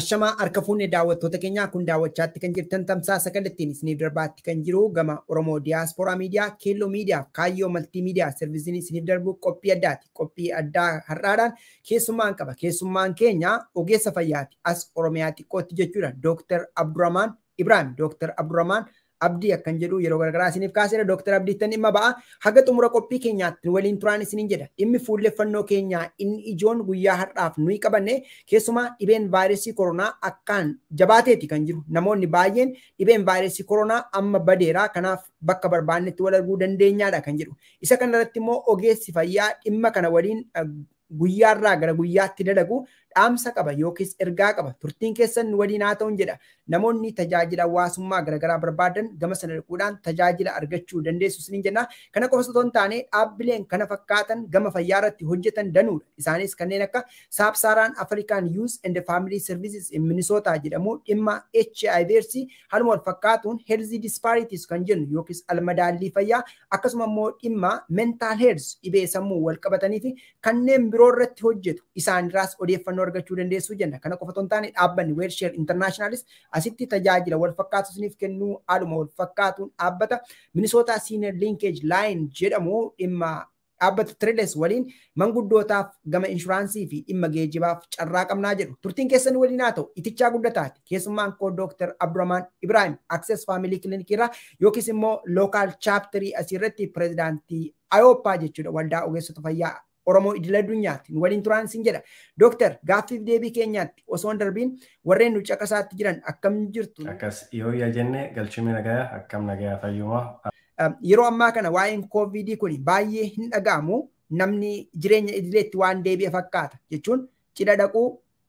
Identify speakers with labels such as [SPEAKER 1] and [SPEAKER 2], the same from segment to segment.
[SPEAKER 1] Ashamaa harka fuunee daawwattoota keenyaa kun daawwachaatti kan jirtan tamsaasa kallattiin isiniif darbaatti kan jiru gama Oromoo Diyaaspooraa Miidiyaa, Keelloo Miidiyaa, Kaayyoo Maltii Miidiyaa servisiin isiniif darbu qophii addaati. Qophii addaa har'aadhaan keessummaan qaba. Keessummaan keenya ogeessa fayyaati. As Oromiyaa xiqqootti jechuudha. Dooktar Abdurrahmaan Ibrahim. Dooktar Abdurrahmaan Abdii akkan jedhu yeroo garagaraa isiniif kaaseera. Dooktar Abdiittan dhimma ba'a. Haga xumura qophii keenyaatti waliin turaan isiniin jedha. Dhimmi fuulleffannoo keenyaa inni ijoon guyyaa har'aaf nuyi qabanne keessumaa dhibeen vaayirasii koronaa akkaan jabaateeti kan jiru. Namoonni baay'een dhibeen vaayirasii koronaa amma badeera. Kanaaf bakka barbaannetti wal arguu dandeenyaadha kan jedhu. Isa kanarratti immoo ogeessi fayyaa dhimma kana waliin guyyaarraa gara guyyaatti dalagu dhaamsa qaba yookiis ergaa qaba. Turtiin keessan waliin haa ta'uun jedha. Namoonni tajaajila hawaasummaa garaagaraa barbaadan gama sana dhaquudhaan tajaajila argachuu dandeessu isiniin jenna. Kana qofa osoo hin taane dhaabbileen kana fakkaatan gama fayyaa irratti hojjetan danuudha. Isaanis kanneen akka Sub-Saharan African Youth and Family Services in Minnesota jedhamu dhimma HIV AIDS haaluma wal fakkaatuun health disparities kan jennu yookiis almadaallii fayyaa akkasuma immoo dhimma mental health dhibee sammuu wal qabatanii fi kanneen biroo irratti hojjetu. Isaanirraas odeeffannoo argachuu dandeessu jenna. Kana qofa otoo hin taane dhaabbanni WellShare Internationalis asitti tajaajila wal fakkaatu isiniif kennuu haaluma wal fakkaatuun dhaabbata Minnesota Senior Linkage Line jedhamu dhimma dhaabbata Trellis waliin manguddootaaf gama inshuraansii fi dhimma geejibaaf carraa qabnaa jedhu. Turtiin keessan waliin haa ta'u itichaa guddataati. Keessummaan koo Dooktar Abdurrahmaan Ibrahim Access Family Clinic irraa yookiis immoo Local Chapterii asirratti pirezidaantii Ayooppaa jechuudha waldaa ogeessota fayyaa Oromoo idil addunyaatti nu waliin turaan isin jedha. Dooktar, gaaffiif deebii keenyaatti osoo hin darbiin warreen nu caqasaatti jiran akkam jirtu?
[SPEAKER 2] Akkas yoo yaa jenne galchumii nagayaa akkam nagayaa fayyumaa.
[SPEAKER 1] Yeroo ammaa kana waa'een koovidii kun baay'ee hin dhaga'amu. Namni jireenya idileetti waan deebi'e fakkaata jechuun cidha dhaquu,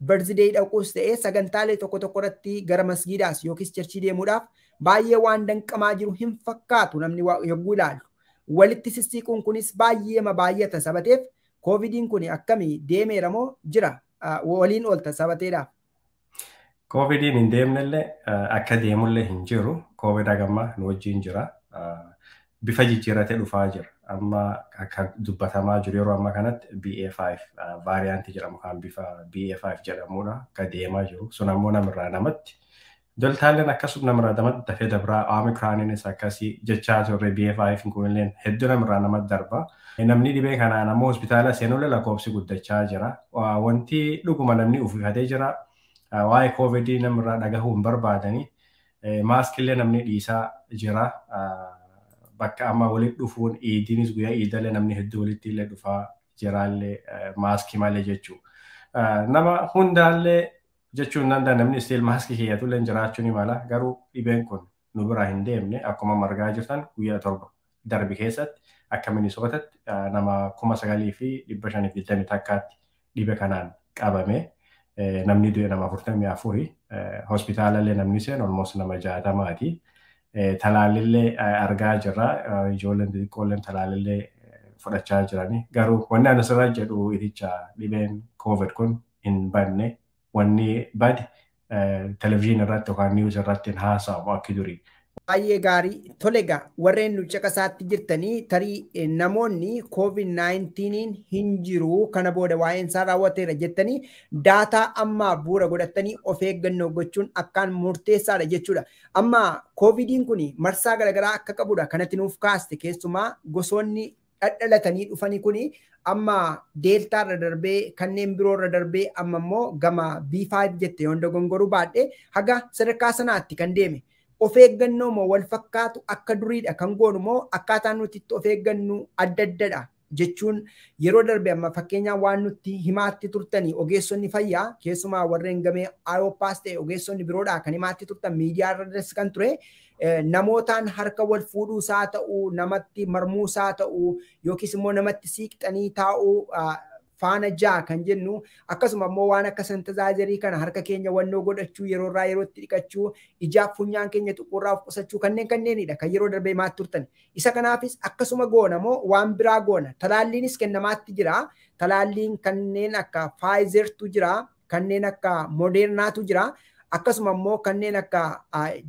[SPEAKER 1] birthday dhaquus ta'ee sagantaalee tokko tokko irratti gara masgiidaas yookiis churchii deemuudhaaf baay'ee waan danqamaa jiru hin fakkaatu namni yogguu ilaalu. Walitti sissiquun kunis baay'eema baay'ata sabateef koovidiin kun akkamii deemeera moo jira waliin oolta sabateedhaaf?
[SPEAKER 2] Koovidiin hin deemnellee akka deemullee hin jiru. Koovid hagammaa nu wajjin jira. Bifa jijjiirratee dhufaa jira. Amma akka dubbatamaa jiru yeroo ammaa kanatti BA5 vaariyaantii jedhamu kan bifa BA5 jedhamudha akka deemaa jiru. Sun ammoo namirraa namatti. Deltaalleen akkasuma namirraa namatti dafee dabraa. Omikrooniinis akkasii jechaa turre BA5 kunillee hedduu namirraa namatti darba. Namni dhibee kanaan ammoo hospitaala seenullee lakkoofsi guddachaa jira. Wanti dhuguma namni uffifatee jira. Waa'ee koovidii namirraa dhagahuu hin barbaadanii. Maaskillee namni dhiisaa jira. Bakka amma walitti dhufuun iidiinis guyyaa iidallee namni hedduu walitti illee dhufaa jiraallee maaskii malee jechuudha. Nama hundaallee jechuun danda'a namni still maaskii keeyyatullee jiraachuu ni mala. Garuu dhibeen kun nu biraa hin deemne akkuma margaa jirtan guyyaa 7 darbi keessatti akka Minisootatti nama 9,521 dhibe kanaan qabame. Namni du'e nama 44 hospitaalallee namni seenu almost nama 60ti. Talaalillee argaa jirra. Ijoolleen xixiqqoolleen talaalillee fudhachaa jirani. Garuu wanni ani asirra jedhu iticha dhibeen COVID kun hin badne. Wanni bade televizyiinii irratti yookaan niwus irratti hin haasa'amu akka durii.
[SPEAKER 1] Baay'ee gaarii. Tole egaa warreen nu caqasaatti jirtanii tarii namoonni COVID-19 hin jiru kana booda waa'een isaa raawwateera jettanii daataa ammaa bu'uura godhattanii of eeggannoo gochuun akkaan murteessaadha jechuudha. Amma COVIDiin kun marsaa garaagaraa akka qabudha kanatti nuuf kaaste keessumaa gosoonni dhadhalatanii dhufanii kuni amma deeltaa irra darbee kanneen biroo irra darbee amma immoo gama B5 jette yoon dogongoruu baadhee haga sadarkaa sanaatti kan deeme. Of eeggannoo moo wal fakkaatu akka duriidha kan goonu moo akkaataan nuti itti of eeggannu adda addadha jechuun yeroo darbe amma fakkeenyaaf waan nutti himaatti turtanii ogeessonni fayyaa keessumaa warreen gamee Ayoopaas ta'e ogeessonni biroodhaa kan himaatti turtan miidiyaa irras kan ture namootaan harka wal fuudhuusaa ta'uu namatti marmuusaa ta'uu yookiis immoo namatti siiqxanii taa'uu faana ja'a kan jennu akkasuma immoo waan akka sanitaayizarii kana harka keenya wannoo godhachuu yeroo irraa yerootti dhiqachuu ijaaf funyaan keenya tuquurraa of qusachuu kanneen kanneenidha kan yeroo darbee maatti turtan. Isa kanaafis akkasuma goona moo waan biraa goona. Talaalliinis kennamaatti jira. Talaalliin kanneen akka Pfizertu jira. Kanneen akka Modernaatu jira. Akkasuma immoo kanneen akka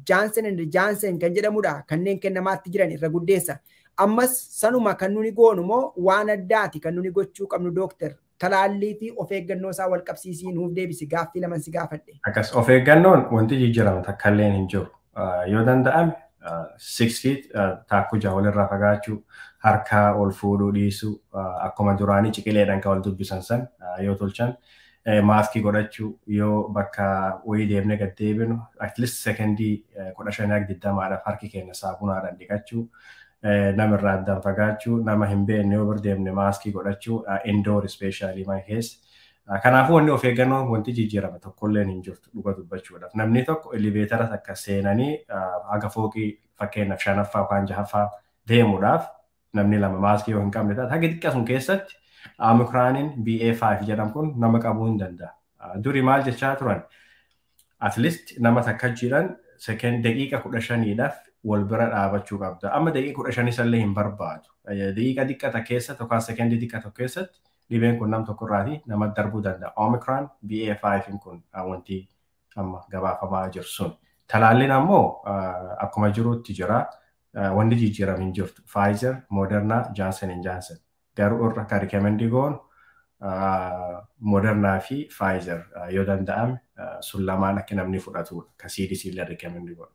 [SPEAKER 1] Johnson and Johnson kan jedhamudha kanneen kennamaatti jiran irra guddeessa. Ammas sanuma kan nuni goonu moo waan addaati kan nuni gochuu qabnu dooktar. Talaallii fi of eeggannoo isaa wal qabsiisii nuuf deebisi, gaaffii laman si gaafadhe.
[SPEAKER 2] Akkas, of eeggannoon wanti jijjiirame takka illee hin jiru. Yoo danda'ame 6 feet, taakkuu 6 walirraa fagaachuu, harka ol fuudhuu dhiisuu, akkuma duraanii ciqileedhaan kan wal dubbisan san yoo tolchan, maaskii godhachuu, yoo bakka wayii deemnee gad deebinu at least sekendii 15 20dhaaf harki keenya saabunaadhaan dhiqachuu, namirraa addaan fagaachuu, nama hin beekne yoo bira deemne maaskii godhachuu, indoor especially mana keessa. Kanaafuu wanni of eeggannoo wanti jijjiirame tokkolleen hin jirtu dhuga dubbachuudhaaf. Namni tokko elevator takka seenanii haga fooqii fakkeenyaaf shanaffaa yookaan jahaffaa deemuudhaaf namni lama maaskii yoo hin qabne taate, haga xiqqaa sun keessatti Omicroniin BA5 jedhamu kun nama qabuu hin danda'a. Duri maal jechaa turan? At least nama takka jiran second daqiiqa 15dhaaf wal bira dhaabachuu qabda. Amma daqiiqa 15 sallee hin barbaadu. Daqiiqa xiqqata keessatti yookaan sekendii xiqqa tokko keessatti dhibeen kun nam tokkorraatii nama darbuu danda'a. Omicron BA5 kun wanti amma gabaafamaa jiru sun. Talaalliin ammoo akkuma jirutti jira. Wanni jijjiirame hin jirtu. Pfizer, Moderna, Johnson Johnson. Garuu irra kan recommend goonu Moderna fi Pfizer, yoo danda'ame sun lamaan akka namni fudhatudha. Ka CDC illee recommend godhu.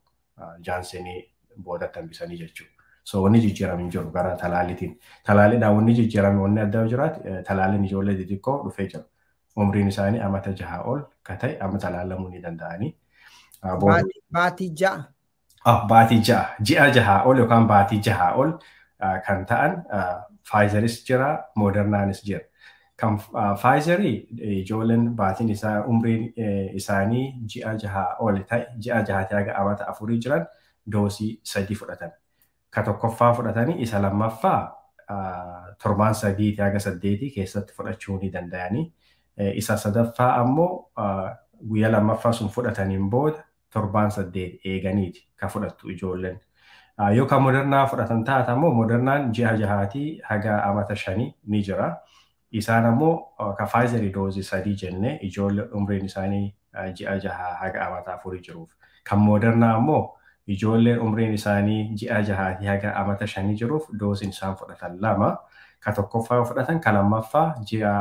[SPEAKER 2] Johnsonii boodatti hambisanii jechuudha. So wanni jijjiirame hin jiru gara talaalliitiin. Talaalliidhaan wanni jijjiirame wanni adda jiraate, talaalliin ijoollee xixiqqoo dhufee jira. Umriin isaanii amata 6 ol ka ta'e amma talaallamuu ni danda'anii.
[SPEAKER 1] Baatii 6.
[SPEAKER 2] Baatii 6, ji'a 6 ol yookaan baatii 6 ol kan ta'an Pfizeris jira, Modernaanis jira. Kan Pfizerii ijoolleen baatiin isaa umriin isaanii ji'a 6 ol ta'e, ji'a 6tii haga amata 4 jiran doosii sadii fudhatan. Ka tokkoffaa fudhatanii isa lammaffaa torbaan 3tii haga 8 keessatti fudhachuu ni danda'anii. Isa sadaffaa ammoo guyyaa lammaffaa sun fudhataniin booda torbaan 8 eeganiiti ka fudhattu ijoolleen. Yoo kan Modernaa fudhatan taate ammoo, Modernaan ji'a 6tii haga amata 5 ni jira. Isaan ammoo ka Pfizerii doozii sadii jennee ijoollee umriin isaanii ji'a 6 haga amata 4 jiruuf. Kan Modernaa ammoo ijoolleen umriin isaanii ji'a 6tii haga amata 5 jiruuf dooziin isaan fudhatan lama. Ka tokkoffaa fudhatan ka lammaffaa ji'a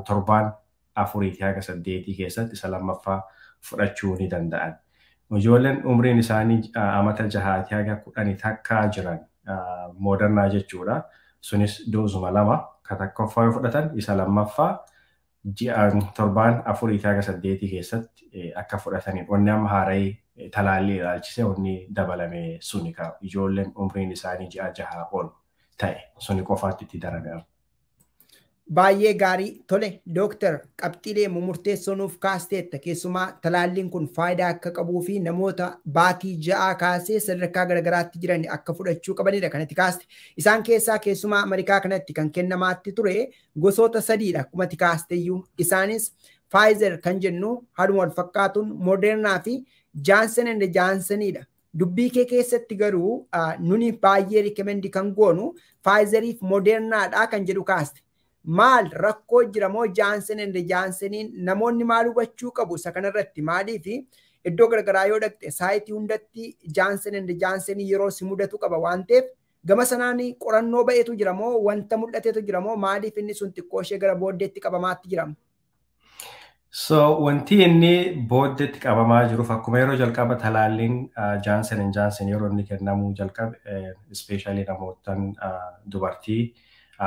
[SPEAKER 2] torbaan 4tii haga 8 keessatti isa lammaffaa fudhachuu ni danda'an. Ijoolleen umriin isaanii amata 6tii haga 11 jiran Modernaa jechuudha. Sunis doozuma lama, ka tokkoffaa yoo fudhatan isa lammaffaa ji'a torbaan 4tii haga 8 keessatti akka fudhataniin. Wanni amma haara'ee talaallii ilaalchise wanni dabalame suni ka ijoolleen umriin isaanii ji'a 6 ol ta'e suni qofaatti itti darame.
[SPEAKER 1] Baay'ee gaarii. Tole dooktar, qabxiilee murteessoo nuuf kaasteetta. Keessumaa talaalliin kun faayidaa akka qabuu fi namoota baatii 6 kaasee sadarkaa garagaraatti jiran akka fudhachuu qabanidha kanatti kaaste. Isaan keessaa keessumaa Ameerikaa kanatti kan kennamaatti ture gosoota sadiidha akkuma itti kaasteyyuu. Isaanis Pfizer kan jennu, haaluma wal fakkaatuun Moderna fi Johnson and Johnsonidha. Dubbii kee keessatti garuu nuni baay'ee recommend kan goonu Pfizeriif Modernaadha kan jedhu kaaste. Maal rakkoo jira moo Johnson and Johnsoniin namoonni maal hubachuu qabu isa kanarratti? Maaliif iddoo garagaraa yoo dhaqxe saayitii hundatti Johnson and Johnson yeroo si mudatu qaba waan ta'eef, gama sanaan qorannoo ba'eetu jira moo wanta mul'ateetu jira moo maaliif inni sun xiqqoo ishee gara booddeetti qabamaatti jira?
[SPEAKER 2] So wanti inni booddeetti qabamaa jiruuf, akkuma yeroo jalqaba talaalliin Johnson and Johnson yeroo inni kennamuu jalqabe, especially namootaan dubartii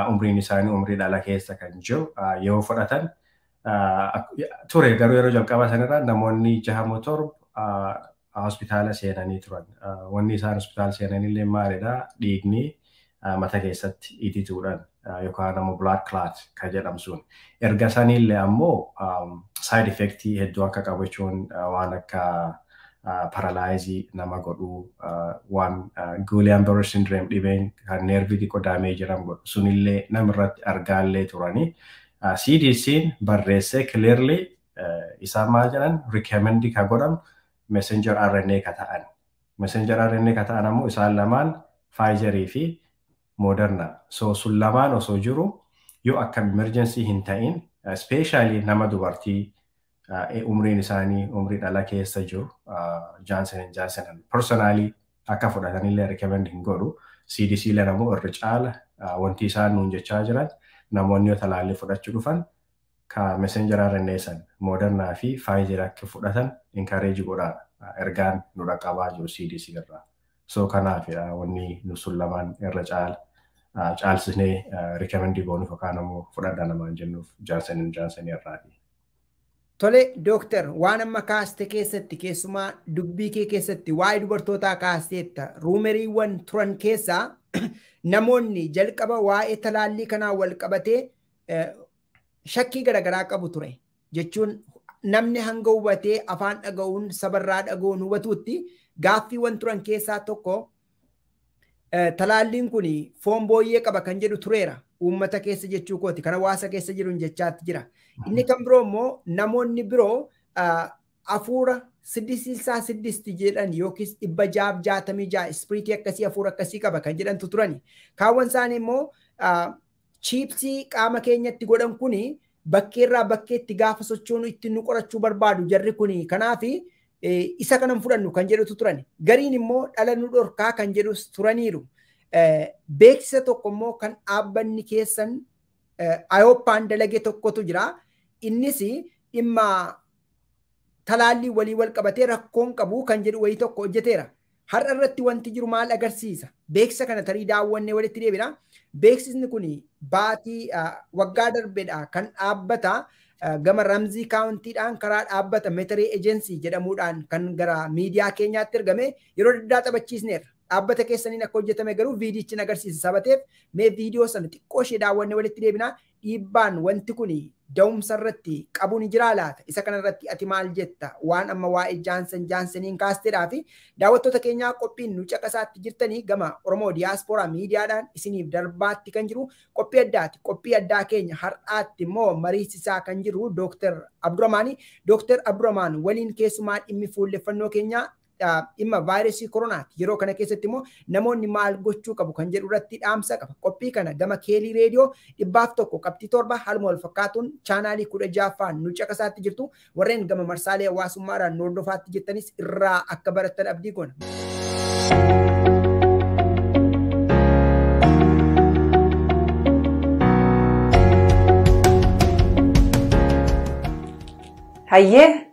[SPEAKER 2] umriin isaanii umrii dhala keessa kan jiru yoo fudhatan ture, garuu yeroo jalqaba sanirra namoonni jaha 7 hospitaala seenanii turan. Wanni isaan hospitaala seenanillee maalidha? Dhiigni mata keessatti itituudhaan yookaan ammoo blood clot kan jedhamu sun. Erga sanillee ammoo side effectii hedduu akka qabu jechuun waan akka paralyze nama godhuu, waan Guillain-Barré syndrome, dhibeen kan neervii xiqqoo damage jedhamu godhu sunillee namirratti argaallee turanii. CDC'n barreessee clearly isaan maal jedhan? Recommend ka godhamu messenger RNA ka ta'an. Messenger RNA ka ta'an ammoo isaan lamaan, Pfizerii fi Moderna. So sun lamaan osoo jiru, yoo akka emergency hin ta'in, especially nama dubartii umriin isaanii umrii dhala keessa jiru, Johnson Johnson personally akka fudhatanillee recommend hin godhu. CDC illee ammoo irra caala wanti isaan nuun jechaa jiran, namoonni yoo talaallii fudhachuu dhufan Ka messenger RNA san Moderna fi Pfizer akka fudhatan encourage godhaadha. Ergaan nu dhaqqabaa jiru CDC irraa. So kanaafidha wanni nu sun lamaan irra caala caalsisnee recommend goonuuf yookaan immoo fudhadha namaan jennuuf Johnson Johnson irraati.
[SPEAKER 1] Tole dooktar, waan amma kaaste keessatti, keessumaa dubbii kee keessatti waa'ee dubartootaa kaasteetta. Rumoriiwwan turan keessaa namoonni jalqaba waa'ee talaallii kanaa wal qabatee shakkii garaagaraa qabu ture. Jechuun namni hanga hubatee afaan dhaga'uun sabarraa dhaga'uun hubatuutti gaaffiiwwan turan keessaa tokko talaalliin kun foon booyyee qaba kan jedhu tureera. Uummata keessa jechuu kooti, kan hawaasa keessa jiruun jechaatti jira. Inni kan biroo immoo namoonni biroo hafuura 666 jedhan yookiis 666 spiritii akkasii, hafuura akkasii qaba kan jedhantu turani. Kaawwan isaanii immoo chipsii qaama keenyatti godhan kuni bakkeerraa bakkeetti gaafa sochoonu ittiin nu qorachuu barbaadu jarri kuni, kanaaf isa kanan fudhannu kan jedhutu turani. Gariin immoo dhala nu dhorkaa kan jedhus turaniiru. Beeksisa tokko immoo kan dhaabbanni keessan Ayooppaan dalage tokkotu jira. Innis dhimma talaallii walii wal qabatee rakkoon qabu kan jedhu wayii tokko hojjeteera. Har'a irratti wanti jiru maal agarsiisa? Beeksisa kana tarii daawwannee walitti deebina. Beeksisni kun baatii waggaa darbedha kan dhaabbata gama Ramsey Countydhaan karaa dhaabbata Metaree Agency jedhamuudhaan kan gara miidiyaa keenyaatti ergame yeroo adda taphachiisneerra. Dhaabbata keessaniin akka hojjetame garuu viidiyichi agarsiisa sabateef mee viidiyoo sana xiqqoo ishee daawwannee walitti deebina. Dhiibbaan wanti kun da'umsa irratti qabu ni jira laata? Isa kanarratti ati maal jetta? Waan amma waa'ee Johnson Johnsoniin kaasteedhaa fi daawwattoota keenyaa, qophiin nu caqasaatti jirtanii gama Oromoo Diyaaspooraa miidiyaadhaan isiniif darbaatti kan jiru qophii addaati. Qophii addaa keenya har'aatti immoo mariisisaa kan jiru Dooktar Abdurrahmaani. Dooktar Abdurrahmaan waliin keessumaa dhimmi fuulleffannoo keenyaa dhimma vaayirasii koronaati. Yeroo kana keessatti immoo namoonni maal gochuu qabu kan jedhu irratti dhaamsa qaba. Qophii kana gama Keelii Reediyoo 101.7 haaluma wal fakkaatuun chaanaalii 16ffaan nu caqasaatti jirtu. Warreen gama marsaalee hawaasummaadhaan nu hordofaatti jirtanis irraa akka barattan abdii goona.
[SPEAKER 3] Hayyee,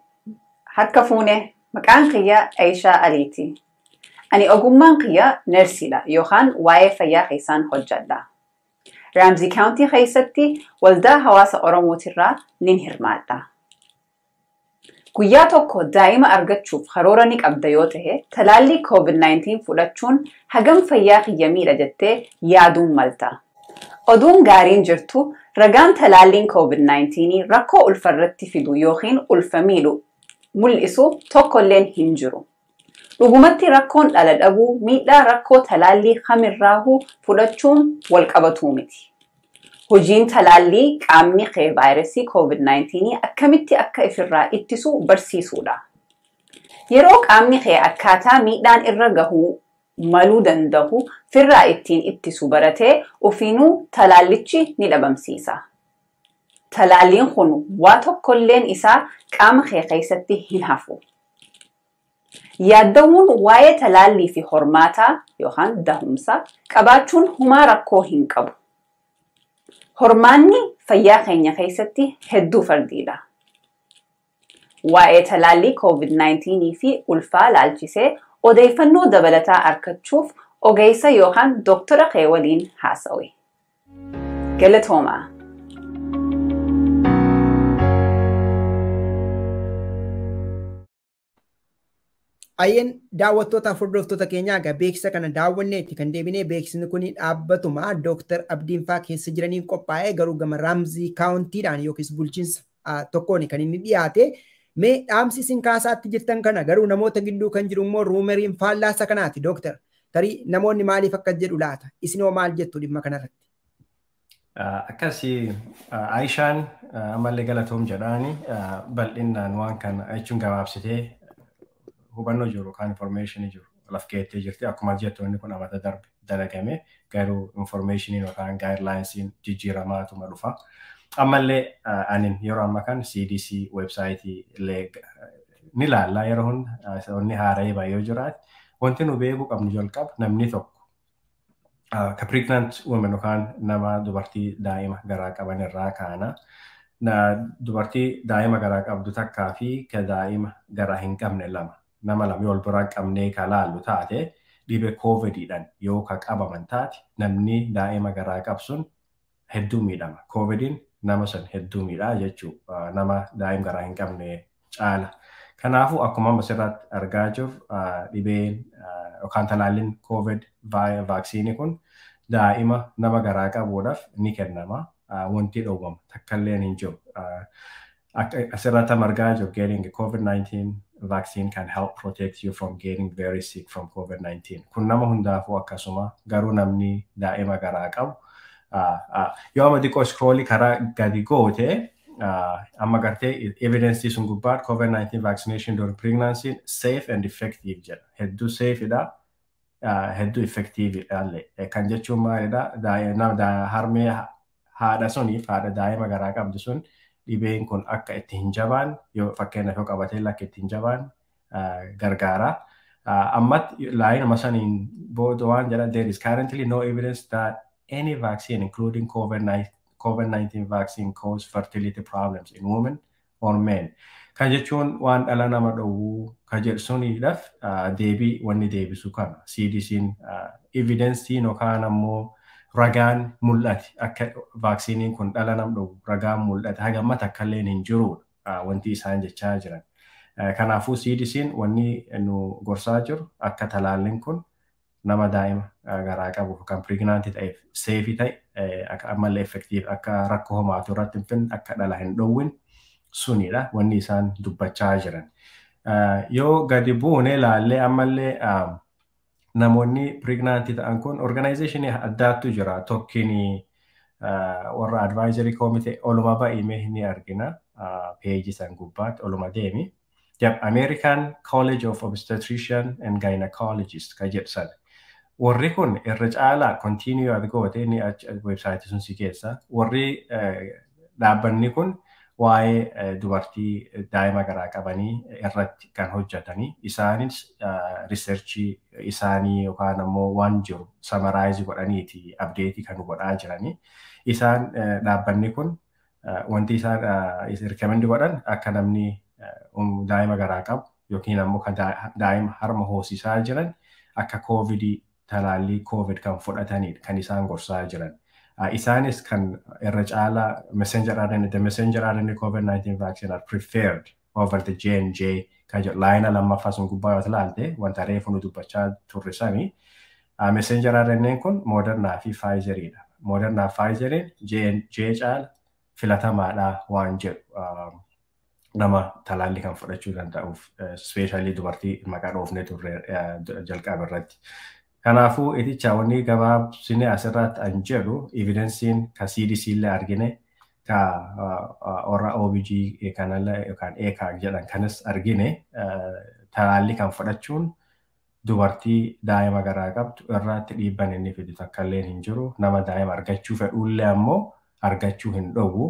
[SPEAKER 3] harka fuune, maqaan kiyya Aishaa Aliiti. Ani ogummaan kiyya neersiidha yookaan waa'ee fayyaa keessaan hojjedha. Ramsey County keessatti waldaa hawaasa Oromootirraa nin hirmaadha. Guyyaa tokko daa'ima argachuuf karoora ni qabda yoo ta'e, talaallii COVID-19 fudhachuun hagam fayyaa kiyya miidha jettee yaaduun malta. Oduun gaariin jirtu ragaan talaalliin COVID-19 rakkoo ulfarratti fidu yookiin ulfa miidhu mul'isu tokkolleen hin jiru. Dhugumatti rakkoon dhala dhabuu miidhaa rakkoo talaallii kamirraahuu fudhachuun wal qabatuu miti. Hojiin talaallii qaamni kee vaayirasii COVID-19 akkamitti akka ifirraa ittisu barsiisuudha. Yeroo qaamni kee akkaataa miidhaan irra gahuu maluu danda'u firraa ittiin ittisu baratee ofiinuu talaallichi ni dhabamsiisa. Talaalliin kun waa tokkolleen isaa qaama kee keessatti hin hafu. Yaaddawuun waa'ee talaallii fi hormaataa yookaan dahumsa qabaachuun humaa rakkoo hin qabu. Hormaanni fayyaa keenya keessatti hedduu fardiidha. Waa'ee talaallii COVID-19 fi ulfaa laalchisee odeeffannoo dabalataa argachuuf ogeessa yookaan dooktora kee waliin haasawi. Galatoomaa.
[SPEAKER 1] Ayyeen, daawwattootaaf hordoftoota keenyaa, egaa beeksisa kana daawwanneetti kan deebinee. Beeksisni kun dhaabbatuma Dooktar Abdiinfaa keessa jiraniin qophaa'ee garuu gama Ramsey Countydhaan yookiis bulchiinsa tokkoon kan inni dhiyaate. Mee dhaamsi isin kaasaatti jirtan kana garuu namoota gidduu kan jiru immoo rumoriin faallaasa kanaati, Dooktar. Tarii namoonni maaliif akkas jedhu laata? Isin hoo maal jettu dhimma kanarratti?
[SPEAKER 2] Akkasii, Aayishaan ammallee galatoom jedhaani, bal'inaan waan kana jechuun gabaabsitee hubannoo jiru yookaan informationii jiru laf keettee jirti. Akkuma jettu inni kun amata darbe dalagame, garuu informationiin yookaan guidelinesiin jijjiiramaatuma dhufa. Ammallee anin yeroo amma kan CDC websiteii illee ni ilaalla yeroo hunda wanni haara'ee baay'ee jiraate. Wanti nu beekuu qabnu jalqaba namni tokko ka pregnant women yookaan nama dubartii daa'ima garaa qaban irraa kaana. Dubartii daa'ima garaa qabdu takkaa fi ka daa'ima garaa hin qabne lama, nama lama yoo wal biraa qabnee ka laallu taate, dhibee COVIDiidhaan yoo ka qabaman taate, namni daa'ima garaa qabsun hedduu miidhama. COVIDiin nama san hedduu miidhaa jechuu, nama daa'ima garaa hin qabne caala. Kanaafuu akkuma amma asirratti argaa jirru, dhibeen yookaan talaalliin COVID vaaksiinii kun daa'ima nama garaa qabuudhaaf ni kennama. Wanti dhowwamu takkallee hin jiru. Asirratti amma argaa jirru, "Getting a COVID-19 vaccine can help protect you from getting very sick from COVID-19." Kun nama hundaafuu akkasuma, garuu namni daa'ima garaa qabu. Yoo amma xiqqoo scroll karaa gadi goote, amma gartee evidence sun gubbaatti "COVID-19 vaccination during pregnancy safe and effective" jedha. Hedduu safeidha. Hedduu effective illee. Kan jechuun maalidha? Harmee haadha suniif haadha daa'ima garaa qabdu sun dhibeen kun akka itti hin jabaan, yoo fakkeenyaaf yoo qabatee akka itti hin jabaan gargaara. Ammatti lineuma saniin booda waan jedha, "There is currently no evidence that any vaccine, including COVID-19 vaccine, cause fertility problems in women or men." Kan jechuun waan dhala nama dhowwuu ka jedhu suniidhaaf deebii wanni deebisu kana. CDC'n evidenceiin yookaan ammoo ragaan mul'ate akka vaaksiiniin kun dhala nama dhowwu ragaan mul'ate hagamma takkallee hin jirudha wanti isaan jechaa jiran. Kanaafuu CDC'n wanni nu gorsaa jiru akka talaalliin kun nama daa'ima garaa qabu kan pregnant ta'eef safe ta'e, akka ammallee effective, akka rakkoo homaatu irratti hin finne, akka dhala hin dhowwin sunidha wanni isaan dubbachaa jiran. Yoo gadi buune ilaallee, ammallee namoonni pregnant ta'an kun organization addaattu jira. Tokkini warra advisory committee oluma ba'ime ni argina peejii san gubbaatti oluma deemi. Yep, American College of Obstetrician and Gynecologist ka jedhu sana. Warri kun irra caalaa continue ati goote ni website sun si keessa. Warri dhaabbanni kun waa'ee dubartii daa'ima garaa qabanii irratti kan hojjetanii, isaanis research isaanii yookaan ammoo waan jiru summarize godhaniiti update kan godhaa jiranii. Isaan dhaabbanni kun wanti isaan recommend godhan akka namni daa'ima garaa qabu yookiin ammoo kan daa'ima harma hoosisaa jiran akka COVIDii, talaallii COVID kan fudhatanidha kan isaan gorsaa jiran. Isaanis kan irra caalaa messenger RNA, the messenger RNA COVID-19 vaccine are preferred over the J&J kan jedhu linea lammaffaa sun gubbaa yoo ilaalte, wanta reefu nu dubbachaa turre sani. Messenger RNA kun Moderna fi Pfizeridha. Moderna fi Pfizeriin J&J caala filatamaadha waan jedhu nama talaallii kan fudhachuu danda'uuf, especially dubartii maqaa dhoofnee turre jalqaba irratti. Kanaafuu iticha wanni gabaabsine asirratti an jedhu, evidenceiin ka CDC illee argine, ka warra OBG kanallee yookaan ACOG jedhan kanas argine, talaallii kan fudhachuun dubartii daa'ima garaa qabdu irratti dhiibban inni fidu takka illee hin jiru. Nama daa'ima argachuu fedhullee ammoo argachuu hin dhowwu.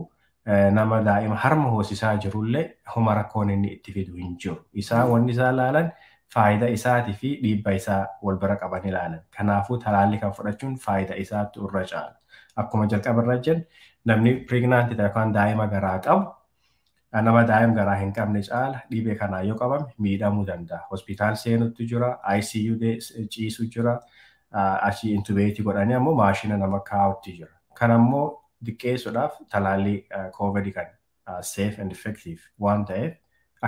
[SPEAKER 2] Nama daa'ima harma hoosisaa jirullee homa rakkoon inni itti fidu hin jiru. Isaa wanni isaa ilaalan faayidaa isaatii fi dhiibba isaa wal bira qaban ilaalan. Kanaafuu talaallii kan fudhachuun faayidaa isaatu irra caala. Akkuma jalqaba irra jennu, namni pregnant ta'e yookaan daa'ima garaa qabu nama daa'ima garaa hin qabne caala dhibee kanaa yoo qabame miidhamuu danda'a. Hospitaal seenutu jira, ICU ciisu jira, achii intubate godhanii ammoo maashina nama kaa'utti jira. Kan ammoo diqqeessuudhaaf talaallii COVID kan safe and effective waan ta'eef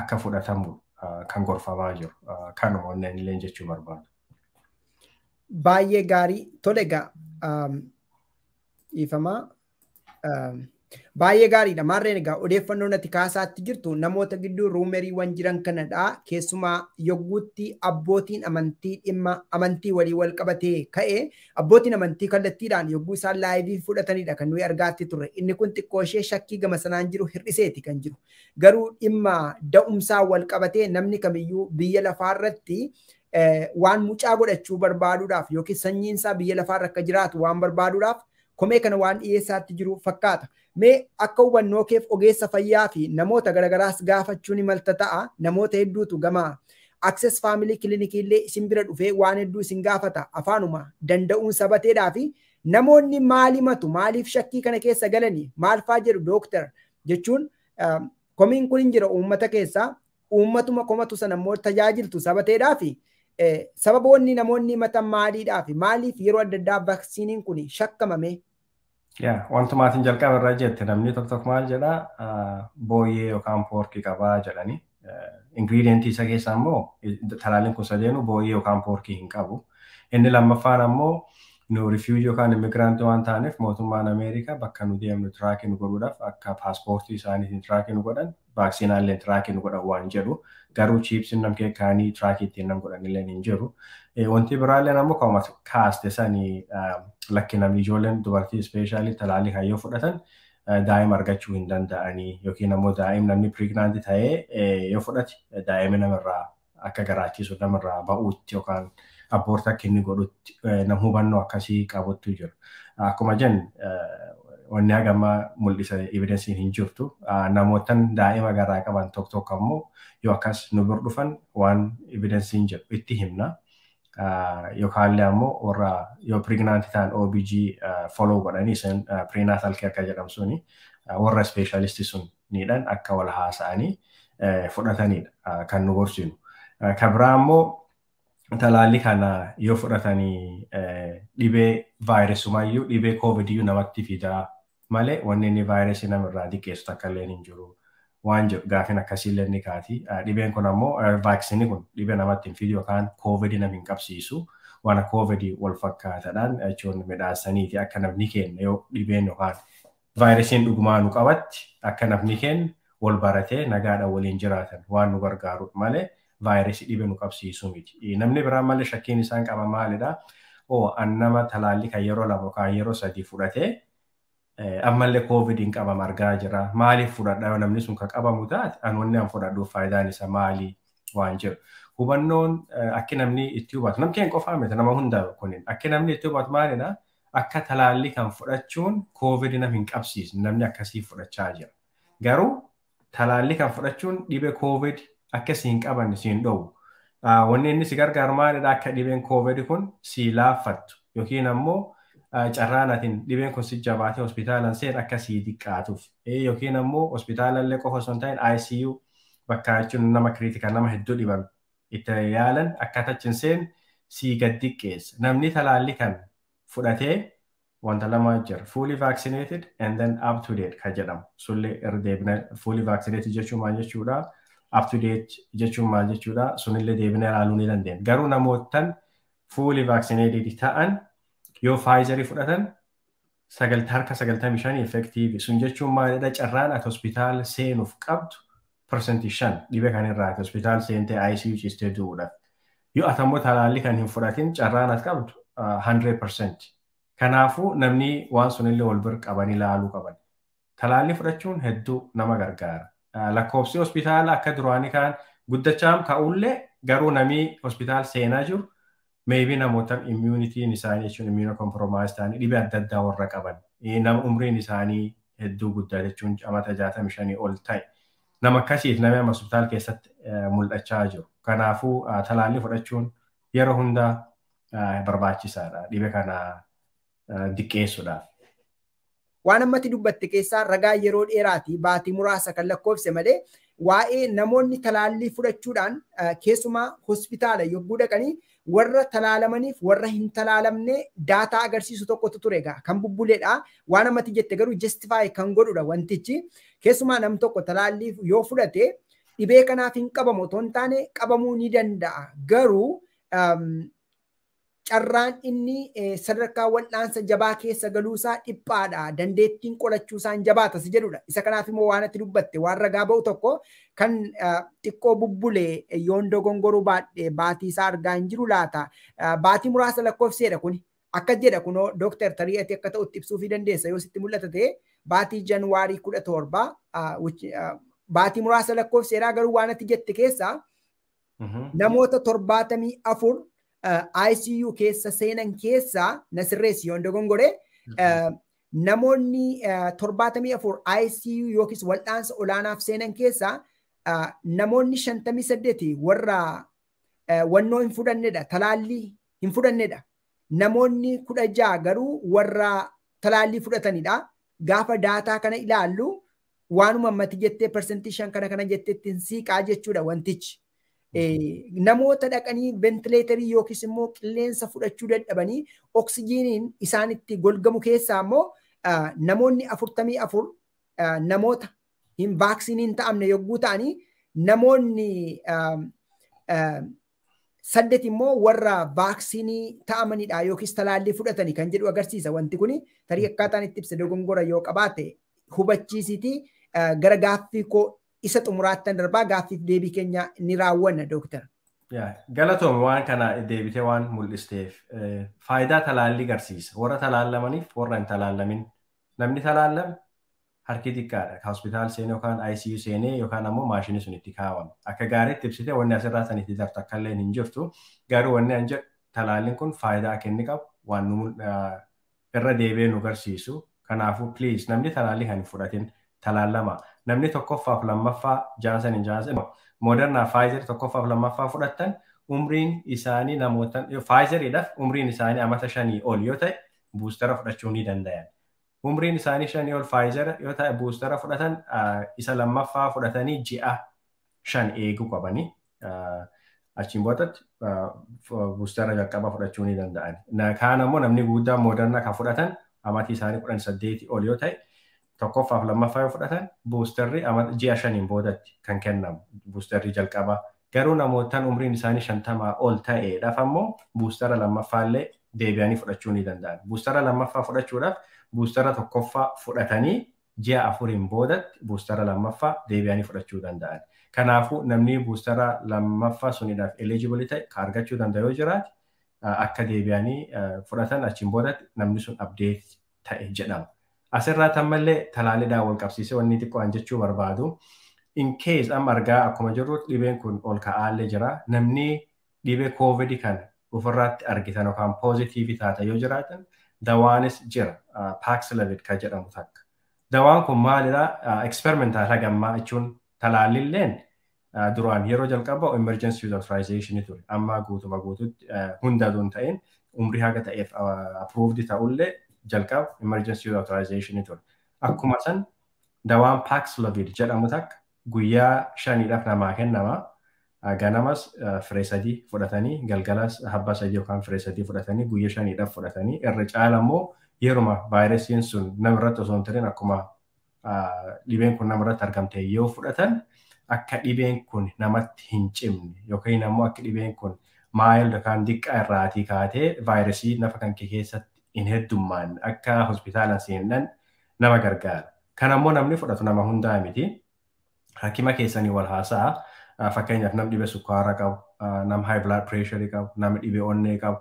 [SPEAKER 2] akka fudhatamu kan gorfamaa jiru. Kanuma onneen illee jechuu barbaadu.
[SPEAKER 1] Baay'ee gaarii. Tole egaa, dhiifamaa. Baay'ee gaariidha. Maarreen egaa odeeffannoo natti kaasaatti jirtu namoota gidduu rumoriiwwan jiran kanadha. Keessumaa yogguutti abbootiin amantii dhimma amantii walii wal qabatee ka'e, abbootiin amantii kallattiidhaan yogguu isaan live fudhatanidha kan nuyi argaatti turre. Inni kun xiqqoo ishee shakkii gama sanaan jiru hir'iseeti kan jiru. Garuu dhimma da'umsaa wal qabatee namni kamiyyuu biyya lafaarratti waan mucaa godhachuu barbaaduudhaaf yookiin sanyiinsaa biyya lafaarra akka jiraatu waan barbaaduudhaaf komee kana waan dhiyeessaatti jiru fakkaata. Mee akka hubannoo keef ogeessa fayyaa fi namoota garagaraas gaafachuu ni malta ta'a. Namoota hedduutu gama Access Family Clinic illee isin bira dhufee waan hedduu isin gaafata. Afaanuma danda'uun sabateedhaa fi namoonni maal himatu, maaliif shakkii kana keessa galanii, maal faa jedhu, dooktar? Jechuun komiin kun hin jira uummata keessaa, uummatuma komatu sana immoo tajaajiltu sabateedhaa fi sababoonni namoonni himatan maaliidhaa fi maaliif yeroo adda addaa vaaksiiniin kun shakkamame?
[SPEAKER 2] Yaa, wantuma atiin jalqaba irraa jette, namni tokko tokko maal jedhaa, booyyee yookaan porkii qabaa jedhanii. Ingredientii isa keessaa immoo talaalliin kun sadeenu booyyee yookaan porkii hin qabu. Inni lammaffaan ammoo nu refugee yookaan immigrantii waan taaneef mootummaan Ameerikaa bakka nu deemnu trackii nu godhuudhaaf akka paaspoortii isaaniitiin trackii nu godhan vaaksiinaallee trackii nu godhan waan jedhu, garuu chipsiin nam kaanii trackii ittiin nam godhan illee hin jiru. Wanti biraallee ammoo kan kaaste sanii, lakki namni ijoolleen dubartii especially talaallii kan yoo fudhatan daa'ima argachuu hin danda'anii yookiin ammoo daa'im namni pregnantii ta'ee yoo fudhate daa'imni namarraa akka garaachisu namarraa ba'uutti yookaan abort akka inni godhutti nam hubannoo akkasii qabuttu jira. Akkuma jennu, wanni hagammaa mul'isa evidenceiin hin jirtu. Namootan daa'ima garaa qaban tokko tokko ammoo yoo akkas nu bir dhufan waan evidenceiin jedhu itti himna. Yookaan illee ammoo warra yoo pregnantii ta'an OBG follow godhanii isin prenatal care kan jedhamu suni warra specialistii sun niidhaan akka wal haasa'anii fudhatanidha kan nu gorsinu. Kan biraa ammoo talaalli kana yoo fudhatanii dhibee vaayirasumayyuu, dhibee koovidiyyuu namatti fidaa malee wanni inni vaayirasii namarraa xiqqeessu takka illee hin jiru waan jedhu gaafin akkasiillee ni kaati. Dhibeen kun ammoo, vaaksiinii kun dhibee namatti hin fidu yookaan koovidii nama hin qabsiisu, waan koovidii wal fakkaataadhaan jechuun midhaasaniiti akka namni keenya yoo dhibeen yookaan vaayirasiin dhugumaa nu qabatti akka namni keenya wal baratee nagaadhaan waliin jiraatan waan nu gargaaru malee vaayirasii dhibee nu qabsiisu miti. Namni biraan malee shakkiin isaan qaba maalidhaa? Oo, an nama talaallii kan yeroo 2 yookaan yeroo 3 fudhatee ammallee koovidiin qabama argaa jira. Maaliif fudhadha? Yoo namni sun kan qabamu taate an wanni an fudhadhuuf faayidaan isa maali waan jiru. Hubannoon akki namni itti hubatu, nam keenya qofaa miti, nama hunda kunin akki namni itti hubatu maalidhaa? Akka talaallii kan fudhachuun koovidii nam hin qabsiisne namni akkasii fudhachaa jira. Garuu talaallii kan fudhachuun dhibee koovid akka si hin qabanne si hin dhoowwu. Wanni inni si gargaaru maalidha? Akka dhibeen koovid kun si laaffattu yookiin ammoo carraan atiin dhibeen kun si jabaatee hospitaalaan seen akka si xiqqaatuuf yookiin ammoo hospitaalallee qofa osoo hin ta'in ICU bakka jechuun nama critical, nama hedduu dhibame itti yaalan akka achi hin seen si gad xiqqeessa. Namni talaallii kan fudhatee wanta lama jira. Fully vaccinated and then up to date kan jedhamu. Sullee irra deebina, fully vaccinated jechuun maal jechuudha? Up to date jechuun maal jechuudha? Sunillee deebina ilaaluu ni dandeenya. Garuu namootan fully vaccinated ta'an yoo Pfizerii fudhatan harka 95 effective. Sun jechuun maalidha? Carraan ati hospitaala seenuuf qabdu 5% dhibee kan irraa ati hospitaala seentee ICU ciistee du'uudhaaf. Yoo ati ammoo talaallii kan hin fudhatin carraan ati qabdu 100%. Kanaafuu namni waan sunillee wal bira qabanii ilaaluu qaban. Talaallii fudhachuun hedduu nama gargaara. Lakkoofsi hospitaala akka duraanii kaan guddachaa ka'ullee garuu namni hospitaala seenaa jiru maybe namoota immunityn isaanii jechuun immunocompromised ta'anii dhibee adda addaa warra qaban, nama umriin isaanii hedduu guddaa jechuun amata 65 ol ta'e, nama akkasiif namni amma hospitaala keessatti mul'achaa jiru. Kanaafuu talaallii fudhachuun yeroo hundaa barbaachisaadha dhibee kana diqqeessuudhaaf.
[SPEAKER 1] Waan ammatti dubbatte keessaa ragaa yeroo dheeraati baatii muraasa kan lakkoofse malee waa'ee namoonni talaallii fudhachuudhaan keessumaa hospitaala yogguu dhaqanii warra talaalamaniif warra hin talaalamne data agarsiisu tokkotu ture egaa kan bubbuleedha. Waan ammatti jette garuu justify kan godhudha wantichi. Keessumaa nam tokko talaallii yoo fudhate dhibee kanaaf hin qabamu otoo hin taane qabamuu ni danda'a. Garuu carraan inni sadarkaa wal'aansa jabaa keessa galuusaa dhiphaadha. Dandeettiin qolachuusaan jabaata si jedhudha. Isa kanaaf immoo waan ati dubbatte waan ragaa ba'u tokko kan xiqqoo bubbulee, yoon dogongoruu baadhe baatii isaa argaa hin jiru laata. Baatii muraasa lakkoofseedha kuni. Akkas jedha kunoo, dooktar, tarii ati akka ta'utti ibsuufii dandeessa yoo sitti mul'ata ta'e, baatii Januwaarii 17, baatii muraasa lakkoofseedha, garuu waan ati jette keessaa namoota 74 ICU keessa seenan keessaa, na sirreessi yoon dogongore, namoonni 74 ICU yookiis wal'aansa olaanaaf seenan keessaa namoonni 58 warra wannoo hin fudhannedha, talaallii hin fudhannedha. Namoonni 16 garuu warra talaallii fudhatanidha. Gaafa data kana ilaallu Waanuma ammatti jettee 5% kana jettee ittiin siiqaa jechuudha wantichi. Namoota dhaqanii ventileetarii yookiis immoo qilleensa fudhachuu dadhabanii oksijiiniin isaanitti golgamu keessaa immoo namoonni 44 namoota hin vaaksiniin ta'amne yogguu ta'anii namoonni 8 immoo warra vaaksiinii ta'amanidha yookiis talaallii fudhatanii kan jedhu agarsiisa. Wanti kuni tarii akkaataan itti ibsa dogongora yoo qabaate hubachiisitii gara gaaffii koo isa xumuraattan darbaa gaaffiif deebii keenya ni raawwanna dooktara.
[SPEAKER 2] Galatoom waan kana deebitee waan mul'isteef faayidaa talaallii garsiisa. Warra talaallamaniif warra hin talaallamin. Namni talaallame harki xiqqaadha. Hospitaal seenee yookaan ICU seenee yookaan ammoo maashinii sun itti kaawwame. Akka gaariitti ibsitee wanni asirraa san itti dartu akka illee hin jirtu. Garuu wanni an jedhu talaalliin kun faayidaa akka inni qabu waan irra deebi'ee nu garsiisu. Kanaafuu please namni talaallii kan hin fudhatin talaallama. Namni tokkoffaaf lammaffaa Johnson Johnson Moderna Pfizer tokkoffaaf lammaffaa fudhattan umriin isaanii namoota Pfizeriidhaaf umriin isaanii amata 5 ol yoo ta'e buustara fudhachuu ni danda'an. Umriin isaanii 5 ol Pfizer yoo ta'e buustara fudhatan isa lammaffaa fudhatanii ji'a 5 eeguu qabanii achiin boodatti buustara jalqaba fudhachuu ni danda'an. Kaan ammoo namni guddaa Moderna kan fudhatan amatii isaanii 18 ol yoo ta'e tokkoffaaf lammaffaa yoo fudhatan buustarri ji'a 5 boodatti kan kennamu buustarri jalqabaa. Garuu namootaan umriin isaanii 50 ol ta'eedhaaf ammoo buustara lammaffaallee deebi'anii fudhachuu ni danda'an. Buustara lammaffaa fudhachuudhaaf buustara tokkoffaa fudhatanii ji'a 4 boodatti buustara lammaffaa deebi'anii fudhachuu danda'an. Kanaafuu namni buustara lammaffaa suniidhaaf eligible ta'e kan argachuu danda'u yoo jiraate akka deebi'anii fudhatan achiin boodatti namni sun update ta'e jedhama. Asirraa ammallee talaalliidhaan wal qabsiisee wanni xiqqoo an jechuu barbaadu. In case amma argaa akkuma jirru dhibeen kun ol ka'aallee jira. Namni dhibee COVID kana ofirraatti argitan yookaan poozitiivii taata yoo jiraatan dawaanis jira. Paxlovid kan jedhamu takka. Dawaan kun maalidhaa? Experimental hagammaa jechuun talaallilleen duraan yeroo jalqaba emergency use authorization ture. Amma guutuma guututti hunda osoo hin ta'in umrii haga ta'eef approved ta'ullee jalqaba emergency use authorization ture. Akkuma san dawaan Paxlovid jedhamu takka guyyaa 5dhaaf namaa kennama. Ganamas firee 3 fudhatanii galgalas habba 3 yookaan firee 3 fudhatanii guyyaa 5dhaaf fudhatanii irra caala immoo yeruma vaayirasiin sun namarratti osoo hin tarin akkuma dhibeen kun namarratti argamte yoo fudhatan akka dhibeen kun namatti hin cimne yookiin ammoo akka dhibeen kun mild yookaan diqqaa irraatii kaatee vaayirasii nafa kan keessatti hin heddummaanne akka hospitaalaan seenan nama gargaara. Kan ammoo namni fudhatu nama hundaa miti. Hakima keessanii wal haasa'a. Fakkeenyaaf nam dhibee sukkaaraa qabu, nam high blood pressure qabu, nama dhibee onnee qabu.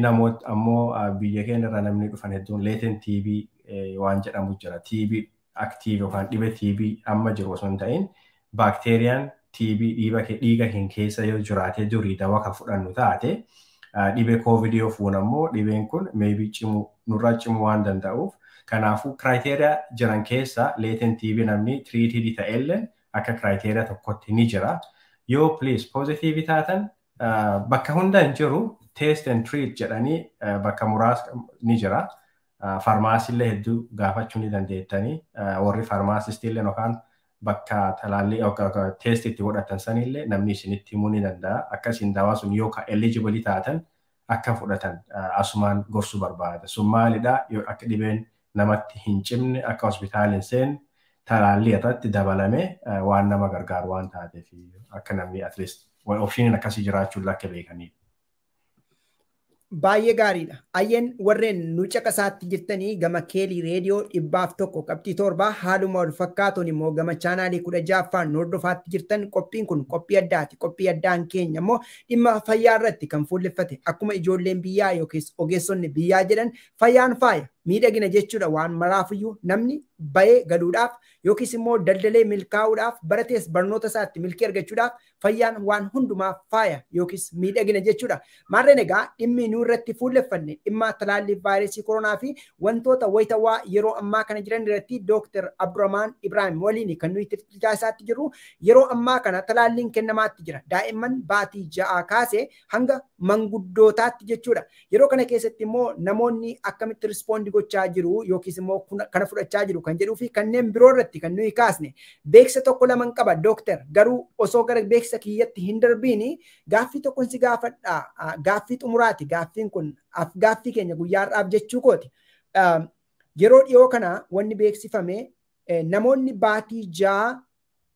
[SPEAKER 2] Namoota ammoo biyya keenya irraa namni dhufan hedduun latent TB waan jedhamu jira. TB active yookaan dhibee TB amma jiru osoo hin ta'in baakteeriyaan TB dhiiga keenya keessa yoo jiraate durii dawaa kan fudhannu taate dhibee COVID yoo fuun ammoo dhibeen kun maybe cimuu nurraa cimuu waan danda'uuf kanaafuu criteria jiran keessa latent TB namni treated ta'ellee akka criteria tokkotti ni jira. Yoo please positive taatan bakka hunda hin jiru test and treat jedhanii bakka muraasa ni jira. Farmaasiillee hedduu gaafachuu ni dandeettanii warri farmaasistiillee yookaan bakka talaallii test itti godhatan sanillee namni isinitti himuu ni danda'a. Akka isin dawaa sun yoo ka eligible taatan akka fudhatan asumaan gorsuu barbaada. Sun maalidhaa yoo akka dhibeen namatti hin cimne akka hospitaala hin seenne talaallii irratti dabalamee waan nama gargaaru waan taateef akka namni at least optioniin akkasii jiraachuu akka beekaniif.
[SPEAKER 1] Baay'ee gaariidha. Ayyeen warreen nu caqasaatti jirtanii gama Keelii Reediyoo 101.7 haaluma wal fakkaatuun immoo gama chaanaalii 16ffaan nu hordofaatti jirtan qophiin kun qophii addaati. Qophii addaan keenya immoo dhimma fayyaa irratti kan fuulleffate akkuma ijoolleen biyyaa yookiis ogeessonni biyyaa jedhan fayyaan faaya miidhagina jechuudha waan maraafiyyuu namni bahee galuudhaaf yookiis immoo daldalee milkaa'uudhaaf baratees barnoota isaatti milkii argachuudhaaf fayyaan waan hundumaaf faaya yookiis miidhagina jechuudha. Maarreen egaa dhimmi nu irratti fuulleffanne dhimma talaallii vaayirasii koronaa fi wantoota wayitawaa yeroo ammaa kana jiran irratti Dooktar Abdurrahmaan Ibrahim waliin kan nuyi isaatti jirru yeroo ammaa kana talaalliin kennamaatti jira. Daa'imman baatii 6 kaasee hanga manguddootaatti jechuudha. Yeroo kana keessatti immoo namoonni akkamitti respond gochaa jiru yookiis immoo kana fudhachaa jiru kan jedhuu fi kanneen biroo irratti kan nuyi kaasne beeksisa tokko laman qaba dooktar, garuu osoo gara beeksisa kiyyatti hin darbiini gaaffii tokkon si gaafadha. Gaaffii xumuraati gaaffiin kun, gaaffii keenya guyyaa har'aaf jechuu kooti. Yeroo dhiyoo kana wanni beeksifame namoonni baatii 6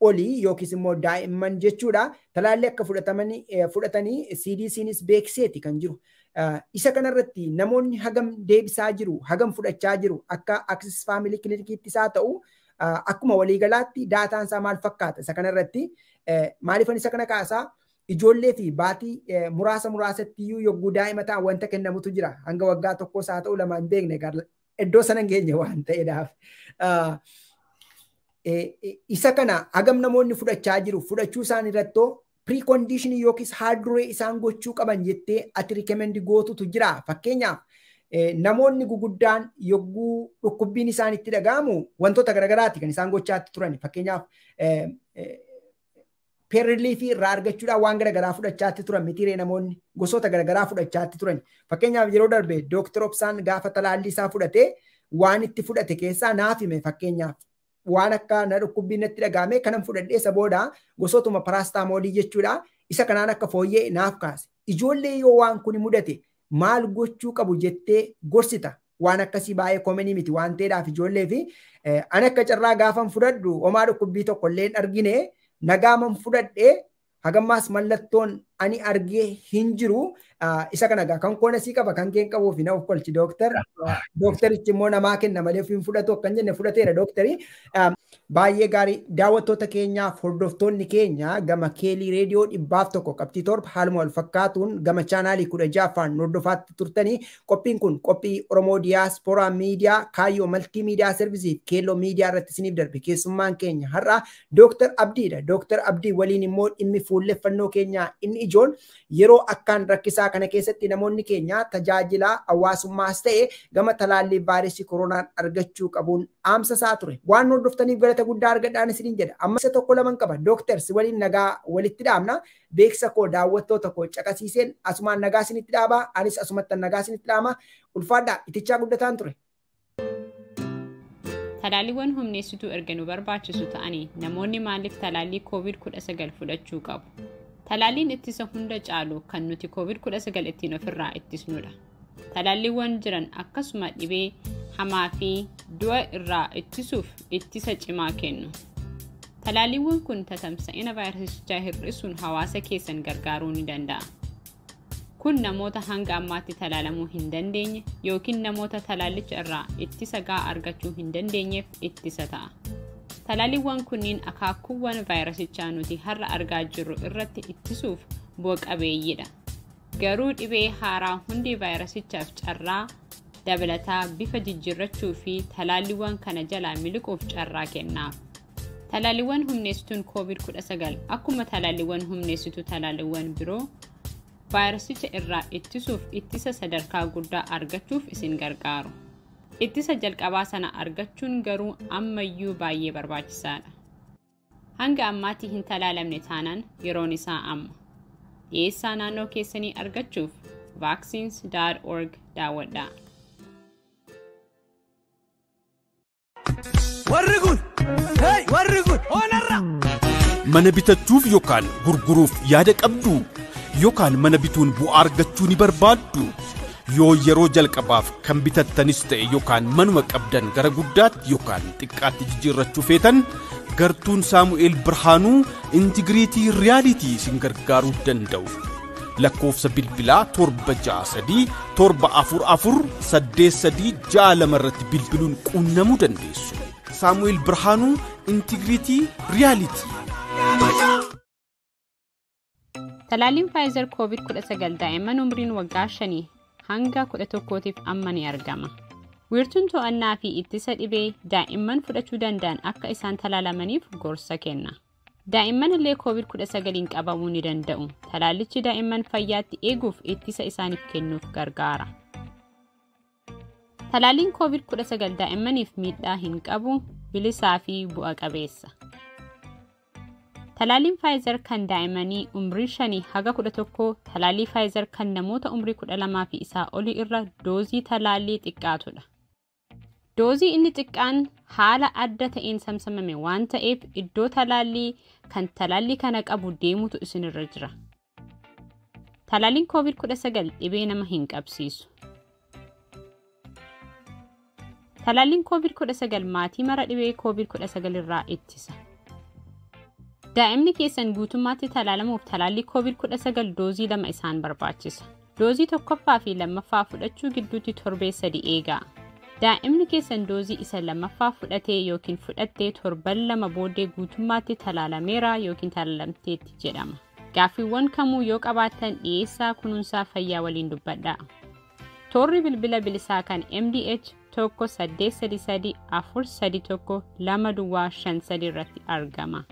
[SPEAKER 1] olii yookiis immoo daa'imman jechuudha talaallii akka fudhatanii CDCnis beekseeti kan jiru. Isa kanarratti namoonni hagam deebisaa jiru, hagam fudhachaa jiru, akka Access Family Clinicittis haa ta'u akkuma waliigalaatti daataan isaa maal fakkaata? Isa kanarratti maaliifan isa kana kaasaa? Ijoollee fi baatii muraasa muraasatti iyyuu yogguu daa'ima ta'an wanta kennamutu jira. Hanga waggaa tokkos haa ta'u lama hin beekne iddoo sana hin geenye waan ta'eedhaaf. Isa kana hagam namoonni fudhachaa jiru, fudhachuu isaan irrattoo precondition yookiis haal-duree isaan gochuu qaban jettee ati recommend gootutu jira. Fakkeenyaaf namoonni guguddaan yogguu dhukkubbiin isaan itti dhaga'amu wantoota garagaraati kan isaan gochaatti turan. Fakkeenyaaf pain relief irraa argachuudhaan waan garagaraa fudhachaatti turan mitiiree namoonni gosoota garagaraa fudhachaatti turan. Fakkeenyaaf yeroo darbe Dooktar Obsaan gaafa talaallii isaa fudhatee waan itti fudhate keessaa naaf hime. Fakkeenyaaf waan akka na dhukkubbiin natti dhaga'ame kanan fudhadhee isa booda gosootuma paracetamolii jechuudha. Isa kanaan akka fooyyee naaf kaase. Ijoollee yoo waan kun mudate maal gochuu qabu jettee gorsita? Waan akkasii baay'ee komenii miti waan ta'eedhaaf ijoollee fi ani akka carraa gaafan fudhadhu homaa dhukkubbii tokko illee hin argine, nagaaman fudhadhee hagammaas mallattoon ani argee hin jiru. Isa kana egaa kan koona sii qaba kan keen qabuuf na of kolchi dooktar. Dooktarichi immoo namaa kenna malee ofiin fudhatu akkan jenne fudhateera dooktari. Baay'ee gaarii. Daawwattoota keenyaaf hordoftoonni keenya gama Keelii Reediyoo 101.7 haaluma wal fakkaatuun gama chaanaalii 16ffaan hordofaatti turtanii qophiin kun qophii Oromoo Diyaasporaa Miidiyaa Kaayyoo Maltii Miidiyaa Servisiif Keelloo Miidiyaa irratti isiniif darbe. Keessummaan keenya har'a Dooktar Abdiidha. Dooktar Abdii waliin immoo dhimmi fuulleffannoo keenyaa inni ijoon yeroo akkaan rakkisaa kana keessatti namoonni keenya tajaajila hawaasummaas ta'e gama talaallii vaayirasii koronaan argachuu qabuun dhaamsa isaa ture. Waan hordoftaniif galata guddaa argadhaan isiniin jedha. Amma isa tokko laman qaba. Dooktar si waliin nagaa walitti dhaamna. Beeksisa koo daawwattoota koo caqasiiseen asumaan nagaa isinitti dhaabaa. Anis asumattan nagaa isinitti dhaama. Ulfaadhaa itichaa guddataan ture.
[SPEAKER 3] Talaalliiwwan humneessituu erga nu barbaachisu ta'anii namoonni maaliif talaallii COVID-19 fudhachuu qabu? Talaalliin ittisa hunda caalu kan nuti COVID-19 ittiin ofirraa ittisnudha. Talaalliiwwan jiran akkasuma dhibee hamaa fi du'a irraa ittisuuf ittisa cimaa kennu. Talaalliiwwan kun tatamsa'ina vaayirasichaa hir'isuun hawaasa keessan gargaaruu ni danda'a. Kun namoota hanga ammaatti talaalamuu hin dandeenye yookiin namoota talaallicha irraa ittisa gahaa argachuu hin dandeenyeef ittisa ta'a. Talaalliiwwan kunniin akaakuuwwan vaayirasichaa nuti har'a argaa jirru irratti ittisuuf bu'a qabeeyyiidha. Garuu dhibee haaraa hundi vaayirasichaaf carraa dabalataa bifa jijjiirrachuu fi talaalliiwwan kana jalaa miliquuf carraa kennaaf. Talaalliiwwan humneessituun COVID-19 akkuma talaalliiwwan humneessituu talaalliiwwan biroo vaayirasicha irraa ittisuuf ittisa sadarkaa guddaa argachuuf isin gargaaru. Ittisa jalqabaa sana argachuun garuu ammayyuu baay'ee barbaachisaadha. Hanga ammaatti hin talaalamne taanaan yeroon isaa amma. Dhiyeessaa naannoo keessanii argachuuf vaccines.org daawwadhaa.
[SPEAKER 4] Warri kun, hey, warri kun, onarra!
[SPEAKER 5] Mana bitachuuf yookaan gurguruuf yaada qabdu yookaan mana bituun bu'aa argachuu ni barbaaddu. Yoo yeroo jalqabaaf kan bitattanis ta'e yookaan manuma qabdan gara guddaatti yookaan xiqqaatti jijjiirrachuu feetan gartuun Saamu'eel Birhaanuu Intigiriitii Riyaalitii isin gargaaruu danda'u. Lakkoofsa bilbilaa 763 744 8362 irratti bilbiluun quunnamuu dandeessu. Saamu'eel Birhaanuu Intigiriitii Riyaalitii.
[SPEAKER 3] Talaalliin Pfizer COVID-19 daa'imman umriin waggaa 5 hanga 11tiif amma ni argama. Wiirtuun to'annaa fi ittisa dhibee daa'imman fudhachuu danda'an akka isaan talaalamaniif gorsa kenna. Daa'imman illee COVID-19 qabamuu ni danda'u. Talaallichi daa'imman fayyaatti eeguuf ittisa isaaniif kennuuf gargaara. Talaalliin COVID-19 daa'immaniif miidhaa hin qabu, bilisaa fi bu'a qabeessa.
[SPEAKER 6] Talaalliin Pfizer kan daa'immanii umrii 5 haga 11 talaallii Pfizer kan namoota umrii 12 fi isaa olii irra doozii talaallii xiqqaatudha. Doozii inni xiqqaan haala adda ta'een samsamame waan ta'eef iddoo talaallii kan talaallii kana qabu deemutu isinirra jira. Talaalliin COVID-19 dhibee nama hin qabsiisu. Talaalliin COVID-19 maatii mara dhibee COVID-19 irraa ittisa. Daa'imni keessan guutummaatti talaalamuuf talaallii COVID-19 doozii 2 isaan barbaachisa. Doozii tokkoffaa fi lammaffaa fudhachuu gidduutti torbee 3 eegaa. Daa'imni keessan doozii isa lammaffaa fudhatee yookiin fudhattee torban 2 booddee guutummaatti talaalameera yookiin talaalamteetti jedhama. Gaaffiiwwan kamuu yoo qabaattan dhiyeessaa kunuunsaa fayyaa waliin dubbadhaa. Toorri bilbila bilisaa kan MDH 1 833 431 2 0 5 3 irratti argama.